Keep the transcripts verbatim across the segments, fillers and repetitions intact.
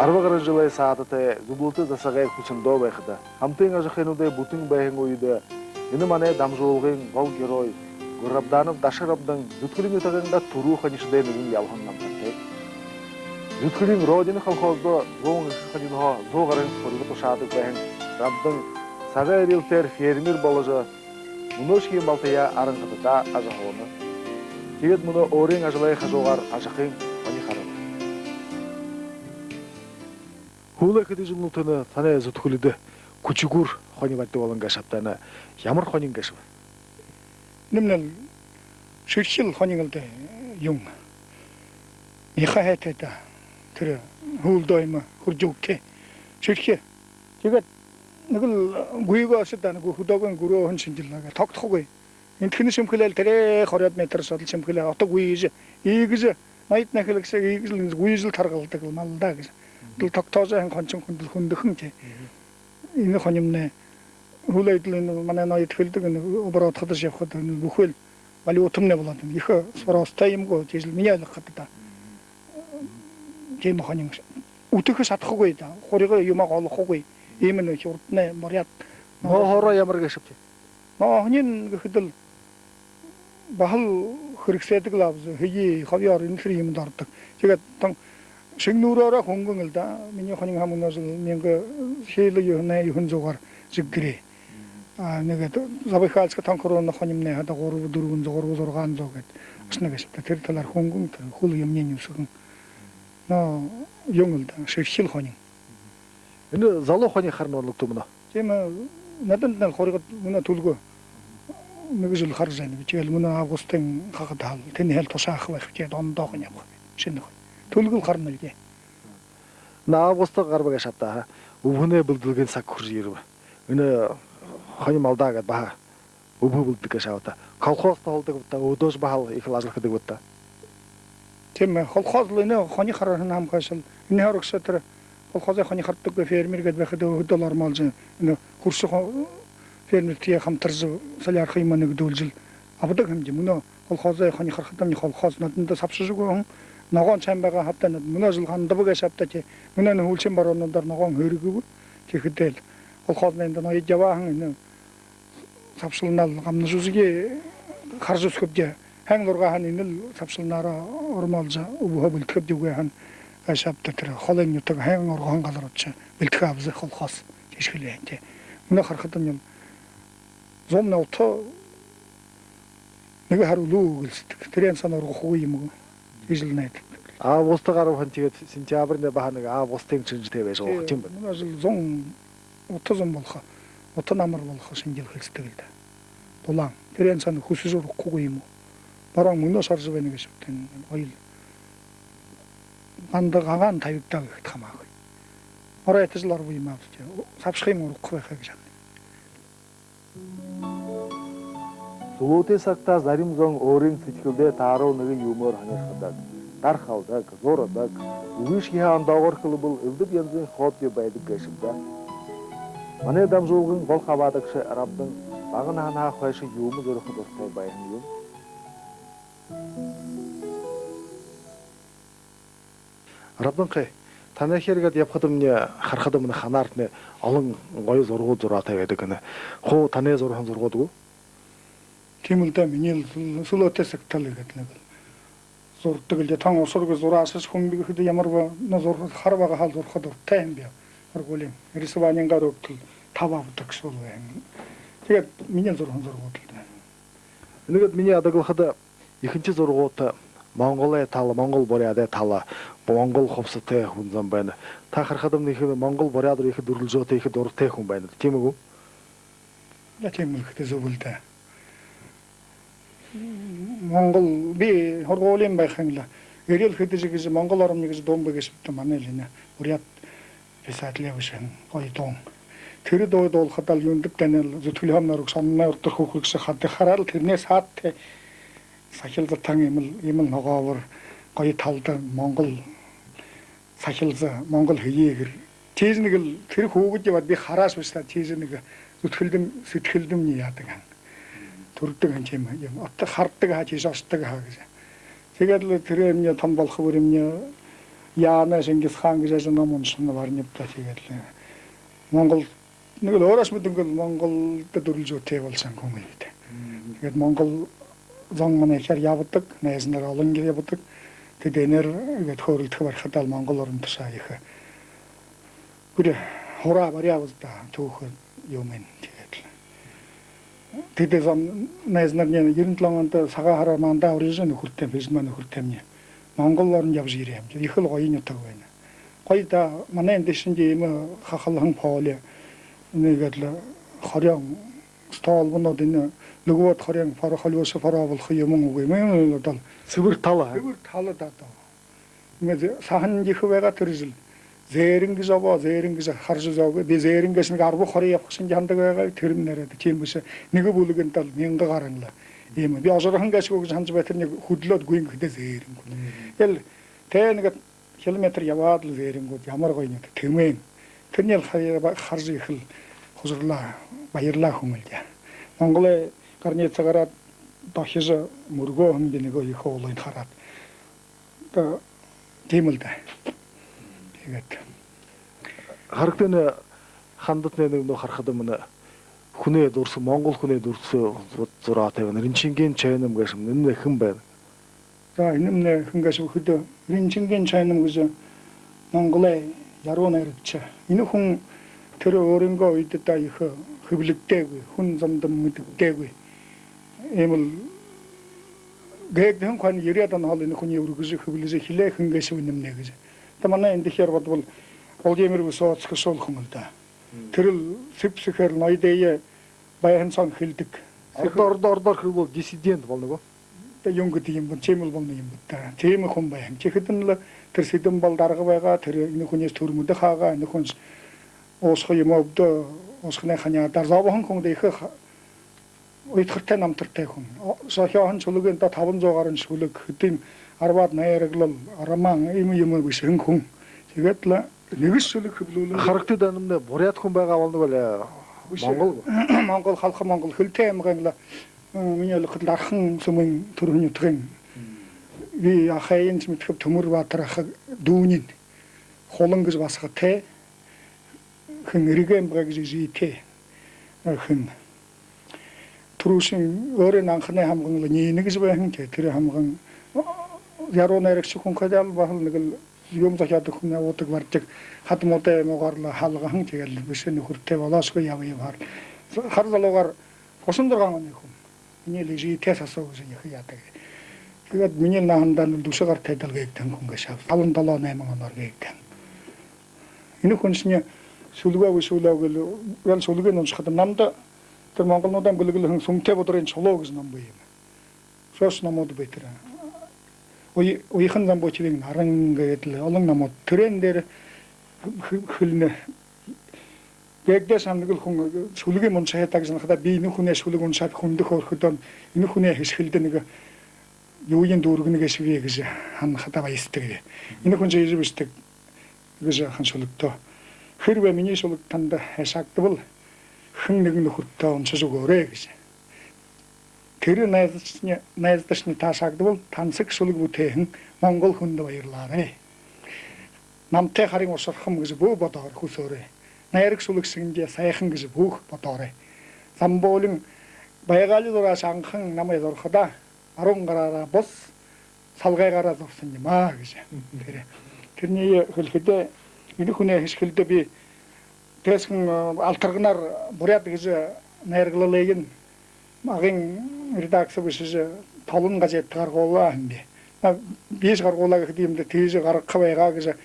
Арба гаран жэлэй саада тээ зүблэлтэ засагай хүсэндөө байхада, хамтын ажахынуудай бүтэн байһан үедэ энэ манай дамжуулгын гол герой Гурабданов Даша Рабдан Зүдхэлиин нютагайнгаа түрүү хонишоной нэгэн ябаһан намтартай. Зүдхэлиин «Родина» колхоздо зуун эрхэ хонинһоо зуу гаран һурьга тушаадаг байһан Рабдан сагай эрилтээр фермер боложо, мүнөөшье малтаяа аранхададаа ажаһууна. Тиигээд мүнөө өөрын ажалай хажуугаар ажахын хони хараба. Һүүлэй хэдэн жэлнүүдтэнь танай Зүдхэлидэ хүшэгүүр хони баридаг болоно гээшэ ааб даа. Энэ ямар хонин гээшэб? Энэмнай шэрхил хонин лэ даа юм. Мяха һайтай даа. Тэрэ һүүлдэ юумэ хүржэ үгтэй. Шэрхи. Тиигээд нэгэл гүйгөө ошоод даа, нэгэ хүдөөгэй гүрөөһэн шэнжэлээ гээ. Тогтохогүй. Эндэхэнь шэмхэлээл, тэрэ хорёод метр шадал шэмхэлээ. Ото гүйжэ, иигэжэ, ноёд нэхэлэгшэ иигэжэл, гүйжэл таргалдаг лэ мал даа гэжэ. Тиигээл тогтоожо һэн хонишон хүндэл, хүндэхэн тээ. Энэ хонимнай һүүлэйдэл энэ манай ноёд хэлдэг, энэ оборотходо ябахада энэ бүхэл валютамнай болоод байна. Ехэ спростой юм гү, тиижэл минии ойлгоходо даа. Тиимэ хонин. Үтэхэ шадахагүй даа. Һурьга юумэ олохогүй. Иимэ нэгэ урданай буряад. Нооһоороо ямар гээшэб тээ? Нооһониинь гэхэдэл баһал хэрэгсээдэг лэ аабза, һэеы, хобёор, энэ хэр юумэндэ ородог. Тиигээд тон шэнги нүүрөөрөө хүнгэн лэ даа. Минии хонин һаа мүнөө жэл мянга шэглэ юһэн, юһэн зуугаар жэггэрээ. А, нэгэ Забайкальска тон хурууна хонимнай хадаа гурба дүрбэн зуу, гурба зургаан зуу гээд ошоно гээшэ ааб даа. Тэрэ талаар хүнгэн, тэрэ хүл юумэниинь үсэхэн. Но, юун лэ даа, шэрхил хонин. Энэ залуу хони харана болоно гү мүнөө? Тиимэ, наадандал һурьгад мүнөө түлгөө. Нэгэ жэл хаража байнаб. Тиигээл мүнөө августын хахад һаал тэнһээл тушааха байха, тиигээд ондоо хони абаха. Шэнэ хони. Түлгэл харана лэ даа. Энэ август гарба гээшэ ааб даа. Үбһэнэй бэлдэлгын саг хүрэжэ ерэбэ. Энэ хони малдаа гээд баһа үбһэ бэлдэдэг гээшэ ааб даа. Колхоз туһалдаг ааб даа, өөдөөшье баһал ехэл ажал хэдэг ааб даа. Тиимэ, колхоз лэ энэ хони хараһан һаамхай шэл. Энэ һурагша тэрэ колхозой хони харадаг фермер гээд байхада, өөһэдөө лэ ормоолжо, энэ хүршэ хо-, фермертэеэ хамтаржа, солиархые юумэ нэгэдүүлжэл абадаг һэмди. Мүнөө колхозой хони харахадамни, колхоз нааданда сабшажа үгөө һэн. Ногоон шайн байгаа һаа даа, мүнөө жэл гандаба гээшэ ааб даа тээ. Мүнөө энэ һүүлшын баруунуудаар ногоон һэргэбэ. Тиихэдээл колхознай эндэ ноёд ябаа һэн, энэ сабшалнал гамнажа үзэе, хаража үзэхэбди. Һайн ургааһаань энэл сабшалнаараа ормоолжо үбһэ бэлдэхэбди, үгы һаань гээшэ ааб даа, тэрэ холын нютаг һайн ургаһан газар ошожо бэлдэхэ аабза, колхоз тиижэ хэлээ һэн тээ. Мүнөө харахадамни зуун нолто нэгэ һара үлүү гэлсэдэг. Тэрээн соонь ургахагүй юм гү? Тиижэл найдадаг. Август гарба һаань, тиигээд сентябрьнай баһа нэгэ августын шэнжэтэй байжа байгаа, тиимэ бэд? Мүнөө жэл зун, ута зун болохо, ута намар болохо шэнжэл хэлсэдэг лэ даа. Дулаан. Тэрээн соонь хүсэжэ ургахагүй юм гү? Баруун мүнөөшье орожо байна гээшэ ааб даа, энэ гоёл. Ганда гагаан табигдаа гэхэдэ хамаагүй. Оройто жэл орбо юм аабза тээ. Сабшахыем ургаха байха гэжэ һанана. Сүлөөтэй сагтаа зарим зон өөрын сэдьхэлдээ тааруу нэгэ юумээр һонирходог, дархалдаг, зурадаг, үгышье һаа, ондоогоор хэлэбэл, элдэб янзын хобби байдаг гээшэ ааб даа. Манай дамжуулгын гол хабаадагша Рабдан бага наһанһаа хойшо юумэ зураха дуратай байһан юм. Рабданхай, танай хэр гээд ябахадамни, харахадамни, ханаарнь олон гоё зурагууд зураатай байдаг гэнэ. Хуу танай зураһан зурагууд гү? Тиимэ лэ даа, минии сүл-, сүлөөтэй сагтаа лэ иигээд лэ зурадаг лэ даа. Тон ушаргүй зураашагүй хүн би гэхэдэ, ямар бэ, но зур-, хара байгаа һаал зураха дуратай юм би. Һургуулиин рисованиингаа үргэтэл таба абадаг шуу лэ байһан. Тиигээд минии зураһан зурагууд лэ даа. Энээгээд минии адаглахада, ехэнхи зурагуудта монголой тала, монгол буряадай тала, монгол хубсаһатай хүн зон байна. Та харахадамни, ехэ монгол буряад руу ехэ дүрэлжөөтэй, ехэ дуратай хүн байна. Тиимэ гү? Яа, тиимэ гэхэдэ зүб лэ даа. Монгол, би һургуулиин байхын лэ, «Эрэл хэдыжэ» гэжэ, «Монгол оромни» гэжэ дуун бии гээшэ бэд даа, манай лэ энэ буряад писатель бэшэһэн гоё дуун. Тэрэ дуу дуулахадаа лэ, юундэб, танай лэ Зүдхэлиин һомоной урагшань, һомоной урда хүхэгшэ хадаа хараад лэ, тэрэнэй саада тээ сахилзатан, иимэл, иимэл ногообор, гоё талада монгол сахилза, монгол һэеы гэр. Тиижэ нэгэл тэрэ хүүгэд ябаад, би харааш бэшэ даа, тиижэ нэгэ зүдхэлдэм, сэдьхэлдэмни яадаг һэн. Түрэдэг һэн тиимэ юм. Ото харадаг һаа, тиижэ ошодог һаа гэжэ. Тиигээд лэ тэрэмни том болохо бүримни Яана Шэнгисхан гэжэ ном уншахамни барниб даа, тиигээд лэ. Монгол, нэгэл өөрөөшье мэдэнгүй, Монголдо дүрэлжэ үгтэй болоһон хүн юм даа. Тиигээд монгол зон манай ихээр ябадаг, найзанар олон ябадаг. Тэдэнэр иигээд хөөрэлдэхэ барихадаа лэ монгол орон тушаа ехэ бүри һураа баряа бэзэ даа, түүхэ юумэн, тиигээд лэ. Тэдэ зон, найзанарни ерэн долоон ондо Сагаан һараар манда орожо, нүхэртэйм, эжымни нүхэртэймни Монгол орондо ябажа ерээ юм. Ехэл гоё нютаг байна. Гоё даа, манай эндэ шэнги иимэ хахалһан поле. Иигээд лэ хорёон столбонууд, энэ Лугвод хорёон порохол юушье пороо болохо юумэн үгы юм. Энэ одоо Сэбэр тала, а? Сэбэр тала даа одоо. Иигээд саһан ехэ байгаа, тэрэ жэл Зээрэн гэжэ обоо, Зээрэн гэжэ хаража үзөөгүй. Би Зээрэн гээшэ нэгэ арба хори ябаха шэнги һанадаг байгаа. Тэрэмни арай даа тиимэ бэшэ. Нэгэ бүлэгэнь даа мянга гаран лэ. Иимэ. Би ожорхон гээшэ гү гэжэ һанажа байтарни, хүдэлөөд гүн гэхэдэ Зээрэн гү. Гээл тэ нэгэ километр ябаад лэ Зээрэн гү, ямар гоё нютаг, тэмээн. Тэрэниие лэ хара-, хаража ехэл хужарлаа, баярлаа хүмэлдэ. Монголой граница гараад, дохижо мүргөө һэн би, нэгэ ехэ уулыень хараад. Одоо тиимэл даа. Тиигээд. Харагты, энэ хандатнай, энэ нүгөө харахада, мүнөө хүнэй зураһан, монгол хүнэй зураһан зу-, зураатай байна. Ринчингийн Чойном гээшэмнай, энэмнай хэн байна? За, энэмнай хэн гээшэб гэхэдэ, Ринчингийн Чойном гэжэ Монголой яруу найрагша. Энэ хүн тэрэ өөрынгөө үедэ даа ехэ хэблэгдээгүй, хүн зондо мэдэгдээгүй. Иимэл гээгдэһэн хойно ерээд онһоо лэ энэ хүниие үргэжэ, хэблэжэ эхилээ, хэн гээшэб энэмнай гэжэ. Одоо манай эндэхээр бодобол, Владимир Высоцкий шуул хүн лэ даа. Тэрэл сэб сэхээр ноёдые байһан соонь хэлэдэг. Ородо-, ородо-, ородоор хэлэбэл диссидент болоно гү? Одоо юун гэдэг юм бэ, тиимэл болоно юм бэ даа. Тиимэ хүн байһан. Тиихэдэнь лэ тэрэ Сэдэн-Бал дарга байгаа, тэрэ энэ хүниие түрмэдэ хаагаа, энэ хүншни уушха юумэ үбдөө, уушханай ханяадаар. Зобоһон хүн даа, ехэ ха-, уйдхартай, намтартай хүн. О, зохёоһон шүлэгынь даа табан зуу гаран шүлэг, хэдэн арбаад найраглал, роман, иимэ юумэ бэшэһэн хүн. Тиигээд лэ нэгэшье шүлэг хэблүүлэн. Харагты даа, энэмнай буряад хүн байгаа болоно гү, али монгол гү? Монгол, халха монгол, Хэлтэй аймагай лэ, э, минии ойлгоходол, Дархан Сүмын түрэһэн нютагай. Би ахайень мэдэхэб, Түмэр баатар аха дүүниинь. Хулан гэжэ басагатай. Хэн, Эригэн бага гэжэ эжытэй. Хэн. Түрүүшын өөрын анханай һамган лэ Нина гэжэ байһан, тээ, тэрэ һамган яруу найрагша хүн, хэдэл баһал нэгэл юумэ зохёодог хүн, уудаг баридаг, хада муутай юумэ угаарла халгаһан, тиигээд лэ бэшэ, нүхэртэй болоошьегүй ябаа ябаар. Хара залуугаар, гушан зургаан оной хүн. Минии лэ эжытэй сасуу гэжэ ехэ яадаг. Тиигээд минии наһандаа лэ дүшэ гартай даа гээгдэһэн хүн гээшэ. Табан долоо, найман оноор гээгдэһэн. Энэ хүншни шүлэгөө бэшүүлээ гээл, гээл шүлэгынь уншахада намда тэрэ монголнуудай бэлэглэһэн «Сүмтэй Бударай шулуу» гэжэ ном бии юм. Үшөөшье номууд бии тэрэ. Уй-, Уяхан Замбуучевын «Наран» гээд лэ олон номууд. Тэрээн дээрэ хэ-, хэлэнэ. Гээгдэһэн нэгэл хүн шүлэгынь уншахадаа гэжэ һанахадаа, би энэ хүнэй шүлэг уншаад хүндэ хөөрэхэдөө, энэ хүнэй хэшэгэлдэ нэгэ юуень дүүргэнэ гээшэб гэжэ һанахадаа баясадаг. Энэ хүн ши эжы бэшэдэг гэжэ һанаа шүлэгтөө. Хэрбээ минии шүлэг танда һайшаагдабал, хэн нэгэн нүхэртөө уншажа үгөөрэй гэжэ. Тэрэ найздашни, найздашни таашаагдабал, тансаг шүлэг бүтээһэн монгол хүндэ баярлаарай. Намтай харин ушархам гэжэ бү бодоорой, хүсөөрэй. Найраг шүлэг шэнги һайхан гэжэ бү бодоорой. Замбуулин байгаали зураашан анхан намайе зурахадаа, баруун гараараа бус, салгай гараараа зурһан юм аа гэжэ. Тэрэ, тэрэниие хэлэхэдээ, энэ хүнэй хэшэгэлдэ би тээшэхэн, э, «Алтарганаар буряад» гэжэ найраглалыень Агын редакци бэшэжэ, «Толон» газетэ гаргуулаа һэм би. А, бишни гаргуулаа гэхэдэ юм даа, тиижэ гаргаха байгаа гэжэ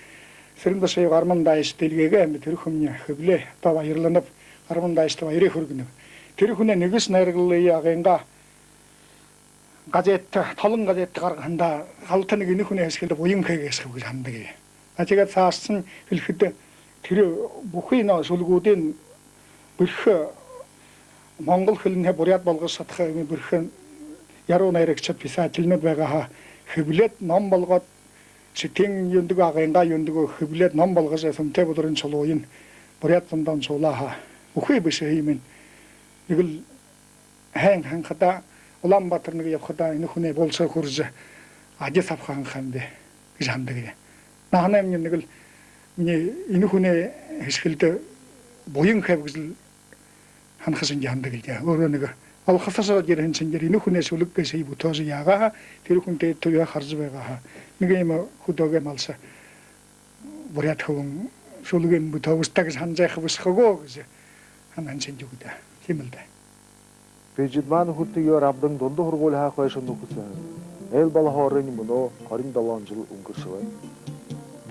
Сэрэн-Дашиев Гарман даашта эльгээгээ һэм би. Тэрэ хүмни хэблээ. Одоо баярланаб, Гарман даашта баярые хүргэнэб. Тэрэ хүнэй нэгэшье найраглалые Агынгаа газетэ, «Толон» газетэ гаргаһандаа, галта нэгэ энэ хүнэй хэшэгэлдэ буян хээ гээшэ һэм гэжэ һанадаг би. А, тиигээд саашань хэлэхэдэ, тэрэ бүхы нөө шүлэгүүдынь бэрхэ монгол хэлэнһээ буряад болгожо шадаха бэрхэ яруу найрагшад, писателинүүд байгаа һаа, хэблээд ном болгоод, Шэтын юундэ гү, Агынгаа юундэ гү хэблээд ном болгожо, «Сүмтэй Бударай шулууень» буряад зондо уншуулаа һаа, бүхы бэшэһэн юумыень нэгэл һайн һанахадаа, Улаан-Баатар нэгэ ябахадаа, энэ хүнэй булша хүрэжэ, адис абаха һэн би гэжэ һанадаг би. Наһанаймни нэгэл минии энэ хүнэй хэшхэлдэ буян хэб гэжэл һанаха шэнги һанадаг лэ даа. Өөрөө нэгэ олхосо соо ерэһэн шэнгеэр энэ хүнэй шүлэг гээшые бүтээжэ яагаа һаа, тэрэ хүнтэй туяа хаража байгаа һаа, нэгэ иимэ хүдөөгэй малша буряад хүбүүн шүлэгынь бүтөө бэшэ даа гэжэ һанажа байха бэшэ хаа гү гэжэ һанаһан шэнги гү даа. Тиимэл даа. Би Жидмаа нүхэртэеэ абдан дунда һургуулиһаа хойшо нүхэсэһэн. Айл балаһаарынь мүнөө хорин долоон жэл үнгэршэбэ.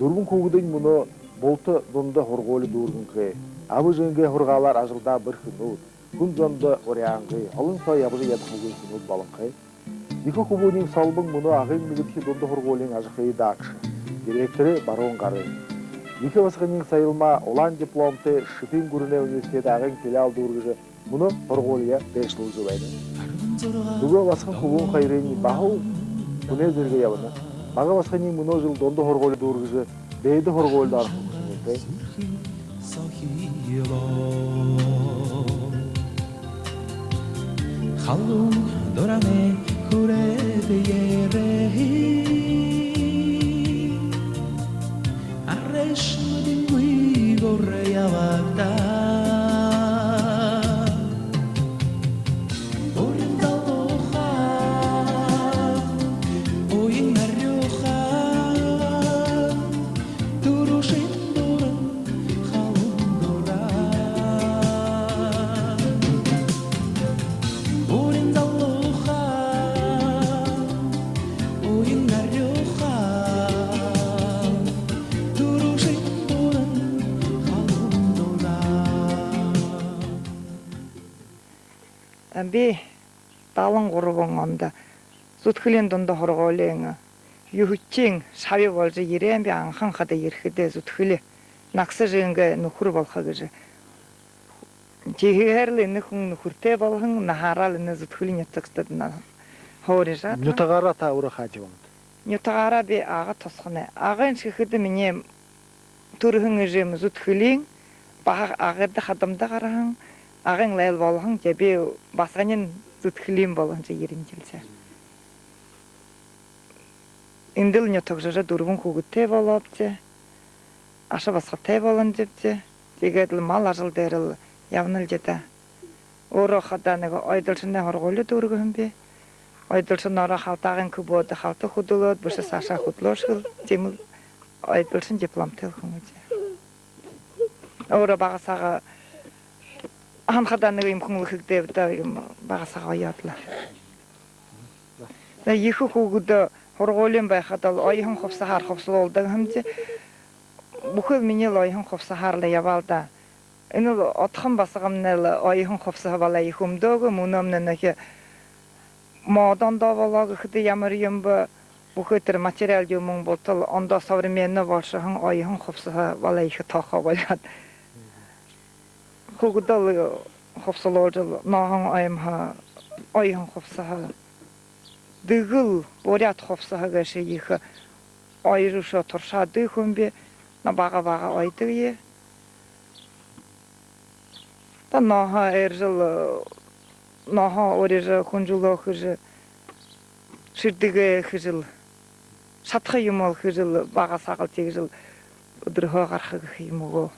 Дүрбэн хүүгэдынь мүнөө булта дунда һургуули дүүргэнхэй. Аба эжынгээ һургаалаар ажалдаа бэрхэнүүд, хүн зондо уряангы, олон соо ябажа ядахагүй хүнүүд болонхой. Ехэ хүбүүниинь Солбон мүнөө Агын нэгэдэхи дунда һургуулиин ажахы даагша, директорай баруун гары. Ехэ басаганиинь Саялма улаан дипломтой Шэтын гүрэнэй университедэй Агын филиал дүүргэжэ, мүнөө һургуулияа дээшэлүүлжэ байна. Нүгөө басаган хүбүүн хоёрынь баһал хүнэй зэргэ ябана. Бага басаганиинь мүнөө жэл дунда һургуули дүүргэжэ, дээдэ һургуулида орохо хүсэлтэй. Халуун дуранай хүрээд ерээ. Арайшан мэдэнгүй гүрэн ябагты. Урин залуухан, уян арюухан, түрүүшын дуран халуун дуран. Урин залуухан, уян арюухан, түрүүшын дуран халуун дуран. Би далан гурбан ондо Зүдхэлиин дунда һургуулиин юһэдэхиин шаби боложо ерээ. Би анхан хадаа ерэхэдээ Зүдхэли нагаса эжынгээ нүхэр болохо гэжэ. Тиихэдэ лэ энэ хүн нүхэртэй болоһон, наһаараа лэ энэ Зүдхэли нютагта һуури жаа. Нютагаараа та өөрөө хаажа ябанат? Нютагаараа би Ага тосхоной. Агын шэхэдэ минии түрэһэн эжым Зүдхэлиин, баһа Агада хадамда гараһан, Агын лэ айл болоһон, тээ би басаганиинь Зүдхэлиин болоһон шэ ерэн жэлсээ. Эндэл нютагжажа дүрбэн хүүгэдтэй болообди, аша басагатай болонобди. Тиигээд лэ мал ажал дээрэл ябанал даа. Өөрөө хадаа нэгэ Ойдолшоной һургуули дүүргэһэн би. Ойдолшоноороо Халтагын КБО-до халта хүдэлөөд, бэшэ саашаа хүдэлөөшхэл, тиимэл Ойдолшон дипломтой хүн гэжэ. Өөрөө бага сагаа анхан хадаа нэгэ юм хүн лэ хэгдээб даа, юм бага сагаа оёод лэ. Ехэ хүүгэдөө һургуулиин байхадал оёһон хубсаһаар хубсалуулдаг һэмди. Бүхэл минии лэ оёһон хубсаһаар лэ ябаал даа. Энэл одхон басагамнай лэ оёһон хубсаһа балай ехэ үмдөөгөө, мүнөөмнай нэгэ модо ондоо болоо гэхэдэ ямар юм бэ, бүхы тэрэ материал юумэн болтол ондоо современный болошоһон оёһон хубсаһа балай ехэ тоохоо болёод. Хүүгэдэл хубсалуулжал, нооһон оймһо, оёһон хубсаһа. Дэгэл буряад хубсаһа гээшэ ехэ оёжо үшөө туршаагүй хүм би, но бага бага оёдогби. Та нооһоо ээржэл, нооһоо урижа, хүнжэлөө хэжэ, шэрдэгээ хэжэл, шадаха юумэл хэжэл, бага сагал тиигэжэл үдэрһөө гараха гэхэ юм гү,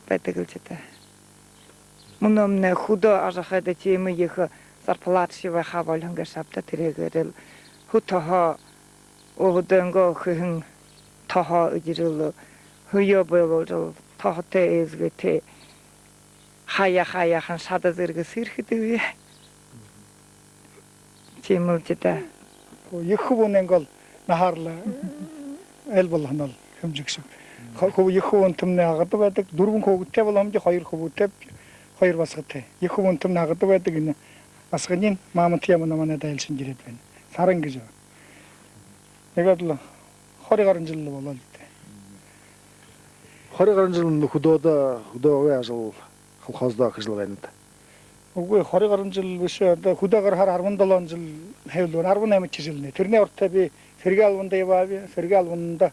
байдаг лэ даа. Мүнөөмнай хүдөө ажахада тиимэ ехэ зарплаташье байха болоһон гээшэ ааб даа, тэрээгээрэл хү тоһоо, өөһэдынгөө хэһэн тоһоо эдижэл, хүеэ болжол, тоһотой, ээзгэтэй хаяа хаяахан шадаа зэргэ сэрхэдэгби. Тиимэл даа. Ехэ хүбүүнэйнгээ наһаар лэ айл болоһонол хэмжэгшэб. Хо-, хүб-, ехэ хүбүүнтэмнай Агада байдаг, дүрбэн хүүгэдтэй болоһон би, хоёр хүбүүтэй, хоёр басагатай. Ехэ хүбүүнтэмнай Агада байдаг, энэ басаганиинь мамантаяа манай, манайда айлшан ерээд байна. Саран гэжэ. Тиигээд лэ хори гаран жэл лэ болоо лэ даа. Хори гаран жэл хүдөөдэ, хүдөөгэй ажал колхоздо хэжэл байнат? Үгы, хори гаран жэл бэшэ, одоо хүдөө гараһаар арбан долоон жэл хэбэл байна, арбан наймадахи жэлнай. Тэрэнэй урда би сэрэгэй албанда ябааб, сэрэгэй албанда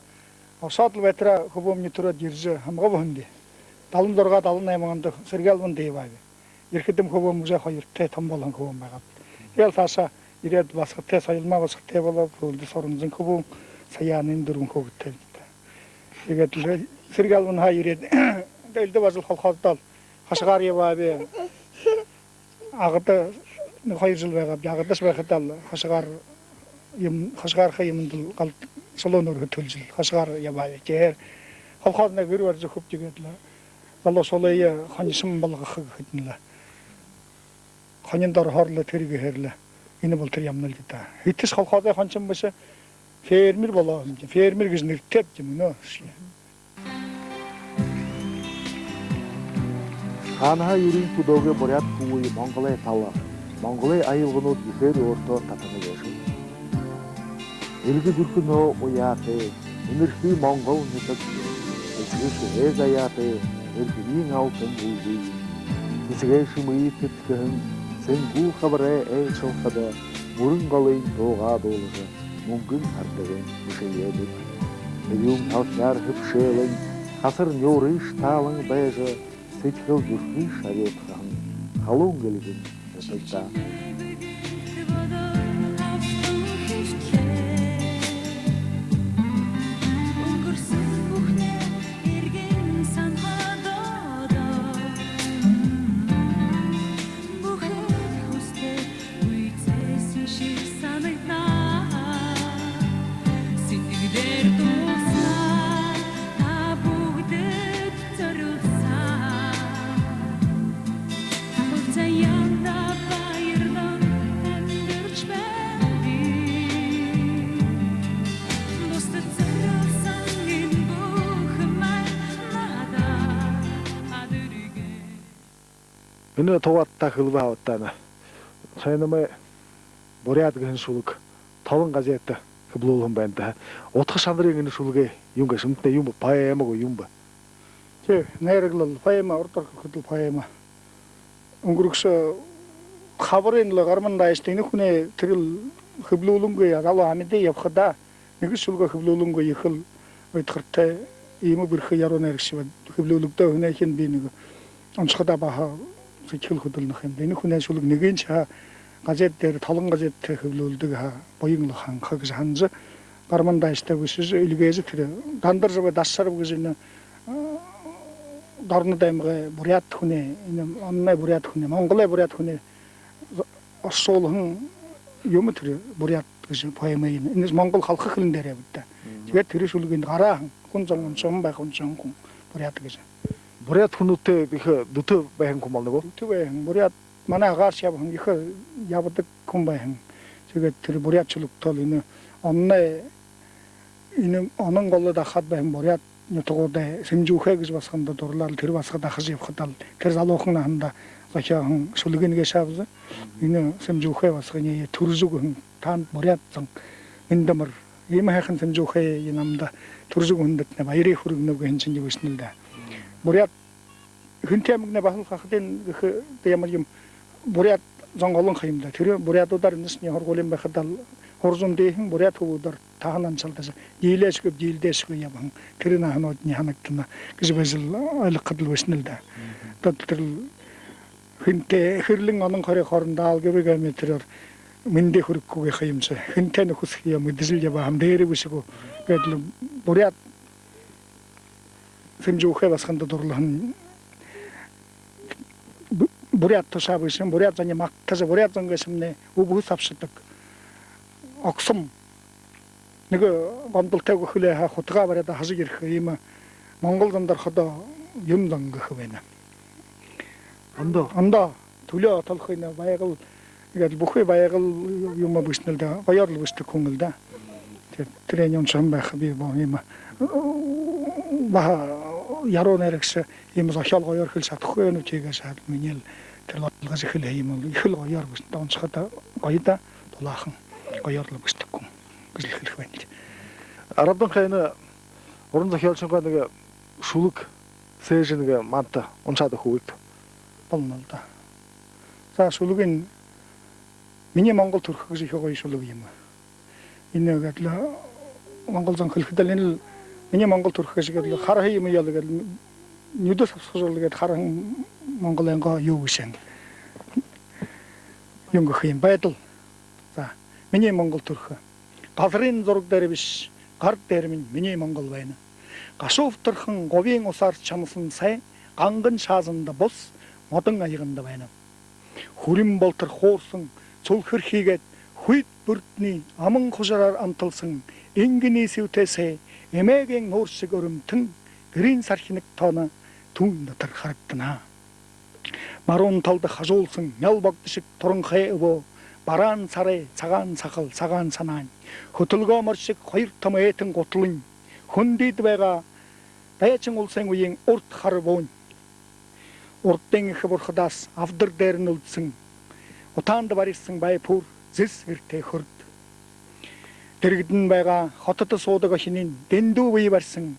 Ошоод лэ байтараа хүбүүмни түрөөд ерэжэ һамга болоһон би. Далан зургаа, далан найман ондо сэрэгэй албанда ябааб. Ерэхэдэм хүбүүм уже хоёртой, томо болоһон хүбүүм байгааб. Тиигээл саашаа ерээд, басагатай, Соёлма басагатай болоо, Хүлдэ Соронзон хүбүүн, Саяанын, дүрбэн хүүгэдтэй лэ даа. Тиигээд лэ сэрэг албанһаа ерээд, элдэб ажал, колхоздоо лэ хашагаар ябааб. Агада нэгэ хоёр жэл байгааб, Агадаш байхадаа лэ хашагаар юм, хашагаарха юумэндэл гал шулуун үргэд түлэжэл, хашагаар ябааб. Тиигээд колхознай гэр барижа үгэхэб, тиигээд лэ залуушуулые хонишон болгохо гэхэдэнь лэ, хониндо орохоор лэ, тэрэ гэхээр лэ, энэ болотор ябанал даа. Хэдышье колхозой хонишон бэшэ, фермер болоо юм. Фермер гэжэ нэрэтэй юм гэнэ. Хаанаһаа юрын түлөөгөө буряад хүбүүе Монголой тала, Монголой аялганууд ехээр өөртөө татана гээшэ. Эльгэ зүрхэнһөө уяатай, энэрхы Монгол нютаг, эсэгэ шэхээ заяатай, эрхымни алтан бүлгэ. Эсэгэй шэмые тэдхэһэн сэнгүү хабарай айлшалхада, мүрэн голынь туугаа дуулажа, мүнгэн хардагынь бэшэеэ бэд. Тэрюун талхяар хэбшээлэн, хасар нюурыш таалан байжа, сэдьхэл зүрхыш арюудхаһан халуун эльгэн нютаг даа. Бүхы хүсэтэй үетэйшье санагдана. Сэтгүүлээр дуулаһан та бүгэдэд зорюулһан. Хүлзаяанда баярлан амидарч байнаб. Бусдад зорюулһан энэ бүхэн маань надаа адэргэн. Энэ тугаадта хэлэбэ һаа, одоо энэ Сайнамай «Буряад» гэһэн шүлэг «Толон» газетэ хэблүүлһэн байна даа. Удха шанарынь энэ шүлэгэй юун гээшэ, шамтай юун бэ, поэма гү, юун бэ? Тии, найраглал, поэма, урдаар хэлэхэдэл поэма. Үнгэрэгшэ хабарынь лэ гарман дайшта энэ хүнэй, тэрэл хэблүүлэнгүй залуу амиды ябахадаа, нэгэшье шүлэгөө хэблүүлэнгүй, ехэл уйдхартай, иимэ бэрхэ яруу найрагша хэблүүлэгдөө һэн һэн, би нэгэ уншахадаа баһа сэдьхэл хүдэлнэ ха юм даа. Энэ хүнэй шүлэг нэгэншье һаа газет дээрэ, «Толон» газет дээрэ хэблүүлдэг һаа, буян лэ ханха гэжэ һанажа, гарман дайшта бэшэжэ, эльгээжэ, тэрэ Дандаржабай Дашараб гэжэ энэ, э, Дорнод аймагай буряад хүнэй, энэ онной буряад хүнэй, Монголой буряад хүнэй оршуулһан юумэ тэрэ «Буряад» гэжэ поэмэ юм. Энэшни монгол халха хэлэн дээрэ ябадаг даа. Мгм. Тиигээд тэрэ шүлэгынь гараа һэн. Хүн зон уншаһан байха, уншаһан хүн «Буряад» гэжэ. Буряад хүнүүдтэй ехэ дүтэ байһан хүн болоно гү? Дүтэ байһан. Буряад манай агааршье ябаһан, ехэ ябадаг хүн байһан. Тиигээд тэрэ буряад шүлэгтөө лэ энэ онной, энэ Онон голой дахаад байһан буряад нютагуудай Сэмжүүхэй гэжэ басаганда дурлаал, тэрэ басага дахажа ябахадаа лэ, тэрэ залуухан наһандаа зохёоһон шүлэгынь гээшэ аабза. Энэ Сэмжүүхэй басаганиие түржэ үгэһэн, танда, буряад зон, мэндэ амар. Иимэ һайхан Сэмжүүхэй намда түржэ үгэһэндэтнай баяр хүргэнэб гэһэн шэнги бэшэнэл даа. Буряад Хэнтэй аймагнай баһал хахадынь гэхэдэ ямар юм, буряад зон олон ха юм даа. Тэрэ буряадуудаар энэшни һургуулиин байхадаа лэ һуража үндыһэн, буряад хүбүүдээр таһан аншалдажа, диилээшьегүй, диилдээшьегүй ябаһан. Тэрэ наһануудынь һанагдана гэжэ байжал, ойлгоходол бэшэнэл даа. Мгм. Тиигээд тэрэл Хэнтэй, Хэрлэн Онон хорёо хоорондоо алгебрын геометриеэр мэндэ хүрэггүй ха юмши. Хэнтэй нүхэсхые мэдэжэл ябаа һэм, дээрэ бэшэ гү. Гээд лэ буряад Сэмжүүхэй басаганда дурлаһан, бу-, буряад тушаа бэшэ һэм, буряад зониие магтажа, буряад зон гээшэмнай үбһэ сабшадаг, огсом, нэгэ гомдолтойгоо хэлээ һаа, хутагаа бариад, һажа ерэхэ иимэ монгол зон даа, ходо юун зон гэхэ байна. Ондоо. Ондоо. Түлеэ отолхо энэ Байгал, иигээд лэ бүхы Байгал юумэ бэшэнэл даа, гоёор лэ бэшэдэг хүн лэ даа. Тиигээд тэрэниие уншаһан байха би бо, иимэ баһа яруу найрагша, иимэ зохёол гоёор хэлэжэ шадахагүй байна, тиигэжэ һаа минии лэ тэрэл ойлгожо хэлэһэн юм лэ, ехэл гоёор бэшэнэ даа, уншахада гоё даа, дулаахан, гоёор лэ бэшэдэг хүн гэжэл хэлэхэ байнаб. Арабдан хайн уран зохёолшын нэгэ шүлэг сээжэ нэгэ манда уншаад үгэхэ гүт? Болоно л даа. За, шүлэгынь «Минии Монгол түрэхэ» гэжэ ехэ гоё шүлэг юм. Энэ гээд лэ монгол зон хэлэхэдэл, энэл «Минии Монгол түрэхэ» гэжэ гээд лэ хараһан юм яал гээд лэ, нюдөө сабшажа лэ гээд хараһан монголойнгоо юу гээшэнь, юун гэхэ юм, байдал. За, «Минии Монгол түрэхэ». Газарай зураг дээрэ бэшэ, гар дээрэмнай минии Монгол байна. Гашуувтархан губиин усаар шанасан сай ганган шаазанда бус, модон аяганда байна. Хүрин болтор хуурсан сүлхэр хигээд, хүйт бүрдэнэй аман хужараар амталсан энгэнэй сэбтэй сай эмээгэйн нууршаг өрөмтэн гэрэй сархинаг тоона түүн дотор харагдана. Баруун талада хажуулсан мял богдошог туранхай үбөө, бараан сарай сагаан сахал, сагаан санаань, хүтэлгөө моршог хоёр томо эйтэн гуталынь хүндыдэ байгаа дайчин уласай үеын урд хара буунь. Урдын эхэ бурхадһаа абдар дээрэнь үлдэһэн, утаанда барирһан байпуур зэс гэртэй хүрд. Дэргэдэнь байгаа хотодо суудаг охинынь дэндүү бэе бариһан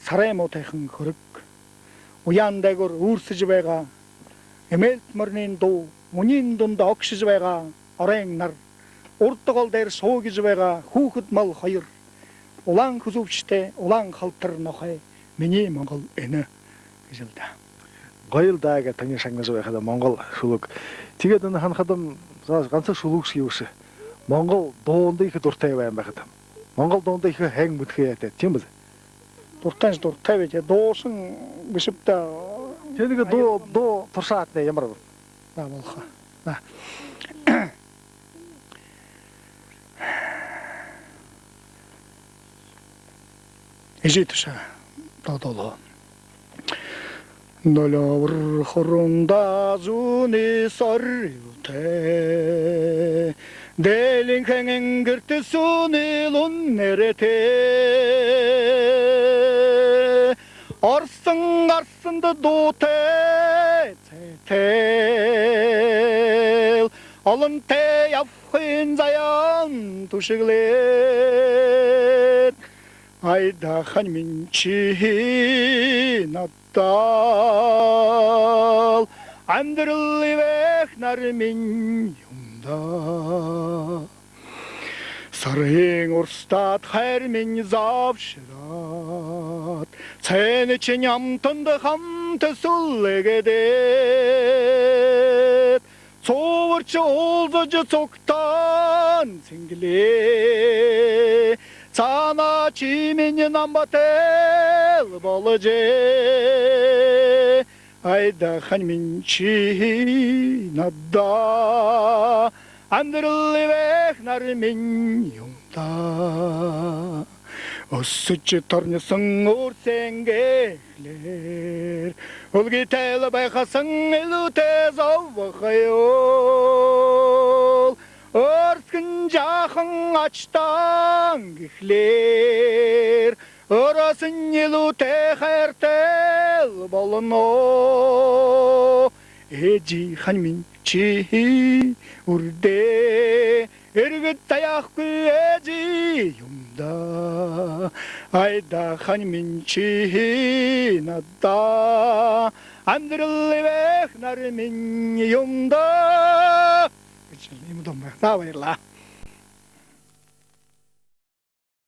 сарай муутайхан хүрэг. Уяан дээгүүр үүрсэжэ байгаа эмээлт моринойнь дуу, үнин дунда огшожо байгаа оройн нар, урда гол дээрэ шуугижа байгаа хүүхэд мал хоёр, улаан хүзүүбшэтэй, улаан халтар нохой минии Монгол энэ гэжэл даа. Гоёл даа, иигээд таниие шагнажа байхада, монгол шүлэг. Тиигээд энэ һанахадам, за, ганса шүлэг шье бэшэ, монгол дуунда ехэ дуратай байһан байхадам. Монгол дуунда ехэ һайн мэдэхэ ёһотой, тиимэ бэзэ? Дуратайнь дуратай бэзэ, дуушан бэшэб даа. Тиигээд нэгэ дуу, дуу туршаатнай, ямар бэ? За, болохо. За. Эжы тушаа дуу дуулаа. Долёобор хуранда зүүнэй сорилтэ, дээлинхэн энгэртэ сүүнэй лун нэрэтэ. Орсон гарсанда дуутай, сайтай, олонтой ябахын заяан түшэглээд. Айдахан минь ши надаал, амидарал ябахаар минь юм даа. Сарын урсадаар хайр минь забшараад, һайншье амтанда хамта сүлэгдээд, субаржа уулзажа сугтаа сэнгэлээ. Саана ши минии намбатал боложо, айдахан минь ши надаа, амидарал ябахаар минь юм даа. Үсэжэ торнёсон үр сэнгээ хэлээр, үлгытэйл байхаһаань элүүтэй зобохоёл. Өөрсгэн жаахан аштан гэхлээр, өөрөөһээнь элүүтэй хайртайл болоно. Эжыхэн минь ши үрдэ, эргэд заяахагүй эжы юм даа. Айдахан минь ши надаа, амидарал ябахаар минь юм даа. Гэжэ иимэ дуун байна. За, баярлаа.